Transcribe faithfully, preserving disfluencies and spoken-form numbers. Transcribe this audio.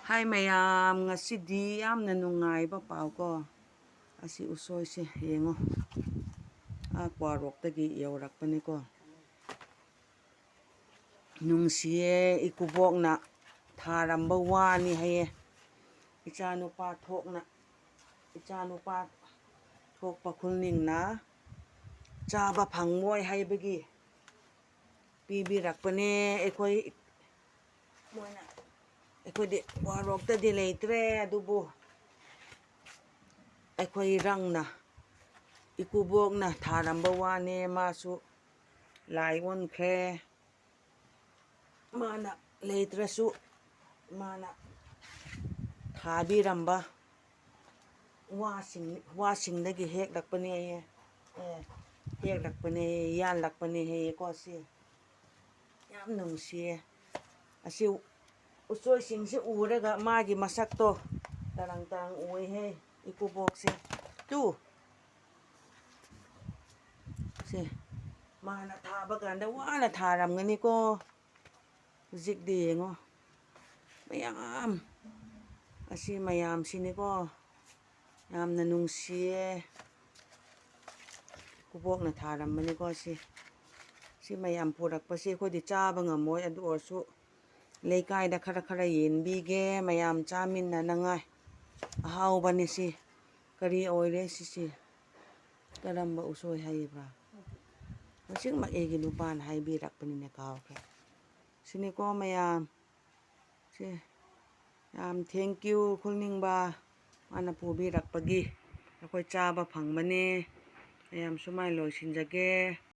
ꯍꯥꯏ ꯃꯌꯥꯝ, ꯉꯁꯤꯗꯤ ꯌꯥꯝꯅ ꯅꯨꯡꯉꯥꯏꯕ ꯄꯥꯎ ꯀꯣ꯫ ꯑꯁꯤ ꯎꯁꯣꯏꯁꯦ ꯌꯦꯡꯉꯣ, ꯑꯥ ꯀ꯭ꯋꯥꯔꯣꯛꯇꯒꯤ ꯌꯧꯔꯛꯄꯅꯤꯀꯣ꯫ ꯅꯨꯡꯁꯤꯌꯦ, ꯏꯀꯨꯕꯣꯛꯅ ꯊꯥꯔꯝꯕ ꯋꯥꯅꯤ ꯍꯥꯏꯌꯦ꯫ ꯏꯆꯥꯅꯨꯄꯥ ꯊꯣꯛꯅ, ꯏꯆꯥꯅꯨꯄꯥ ꯊꯣꯛꯄ ꯈꯨꯜꯅꯤꯡꯅ ꯆꯥꯕ ꯐꯪꯉꯣꯏ ꯍꯥꯏꯕꯒꯤ ꯄꯤꯕꯤꯔꯛꯄꯅꯦ꯫ ꯑꯩꯈꯣꯏ, ꯃꯣꯏꯅ, ꯑꯩꯈꯣꯏꯗꯤ ꯋꯥꯔꯣꯛꯇꯗꯤ ꯂꯩꯇ꯭ꯔꯦ, ꯑꯗꯨꯕꯨ ꯑꯩꯈꯣꯏ ꯔꯪꯅ, ꯏꯀꯨꯕꯣꯛꯅ ꯊꯥꯔꯝꯕ ꯋꯥꯅꯦ꯫ ꯃꯥꯁꯨ ꯂꯥꯏ ꯑꯣꯟꯈ꯭ꯔꯦ꯫ ꯃꯥꯅ ꯂꯩꯇ꯭ꯔꯁꯨ ꯃꯥꯅ ꯊꯥꯕꯤꯔꯝꯕ ꯋꯥꯁꯤꯡ, ꯋꯥꯁꯤꯡꯗꯒꯤ ꯍꯦꯛꯂꯛꯄꯅꯦ ꯍꯥꯏꯌꯦ꯫ ꯑꯦ, ꯍꯦꯛꯂꯛꯄꯅꯦ, ꯌꯥꯜꯂꯛꯄꯅꯦ ꯍꯥꯏꯌꯦꯀꯣ꯫ ꯁꯤ ꯌꯥꯝ ꯅꯨꯡꯁꯤꯌꯦ꯫ ꯑꯁꯤ ꯎꯆꯣꯏꯁꯤꯡꯁꯤ ꯎꯔꯒ ꯃꯥꯒꯤ ꯃꯁꯛꯇꯣ ꯇꯔꯪ ꯇꯔꯪ ꯎꯏꯍꯦ, ꯏꯀꯨꯕꯣꯛꯁꯦ꯫ ꯇꯨ, ꯁꯦ, ꯃꯥꯅ ꯊꯥꯕ ꯀꯥꯟꯗ ꯋꯥꯅ ꯊꯥꯔꯝꯒꯅꯤꯀꯣ꯫ ꯍꯧꯖꯤꯛꯇꯤ ꯌꯦꯡꯉꯣ, ꯃꯌꯥꯝ, ꯑꯁꯤ ꯃꯌꯥꯝꯁꯤꯅꯤꯀꯣ꯫ ꯌꯥꯝꯅ ꯅꯨꯡꯁꯤꯌꯦ꯫ ꯏꯀꯨꯕꯣꯛꯅ ꯊꯥꯔꯝꯕꯅꯤꯀꯣ ꯁꯤ꯫ ꯁꯤ ꯃꯌꯥꯝ ꯄꯨꯔꯛꯄꯁꯤ ꯑꯩꯈꯣꯏꯗꯤ ꯆꯥꯕ ꯉꯝꯃꯣꯏ, ꯑꯗꯨ ꯑꯣꯏꯔꯁꯨ ꯂꯩꯀꯥꯏꯗ ꯈꯔ ꯈꯔ ꯌꯦꯟꯕꯤꯒꯦ, ꯃꯌꯥꯝ ꯆꯥꯃꯤꯟꯅꯅꯉꯥꯏ꯫ ꯑꯍꯥꯎꯕꯅꯤ ꯁꯤ꯫ ꯀꯔꯤ ꯑꯣꯏꯔꯦ ꯁꯤꯁꯤ? ꯀꯔꯝꯕ ꯎꯁꯣꯏ ꯍꯥꯏꯕ꯭ꯔꯥ? ꯍꯧꯖꯤꯛꯃꯛ ꯑꯩꯒꯤ ꯅꯨꯄꯥꯅ ꯍꯥꯏꯕꯤꯔꯛꯄꯅꯤꯅꯦ, ꯀꯥꯎꯈ꯭ꯔꯦ꯫ ꯁꯤꯅꯤꯀꯣ ꯃꯌꯥꯝ꯫ ꯁꯦ, ꯌꯥꯝ thank you ꯈꯨꯜꯅꯤꯡꯕ, ꯃꯥꯅ ꯄꯨꯕꯤꯔꯛꯄꯒꯤ ꯑꯩꯈꯣꯏ ꯆꯥꯕ ꯐꯪꯕꯅꯦ꯫ ꯃꯌꯥꯝ ꯁꯨꯃꯥꯏꯅ ꯂꯣꯏꯁꯤꯟꯖꯒꯦ꯫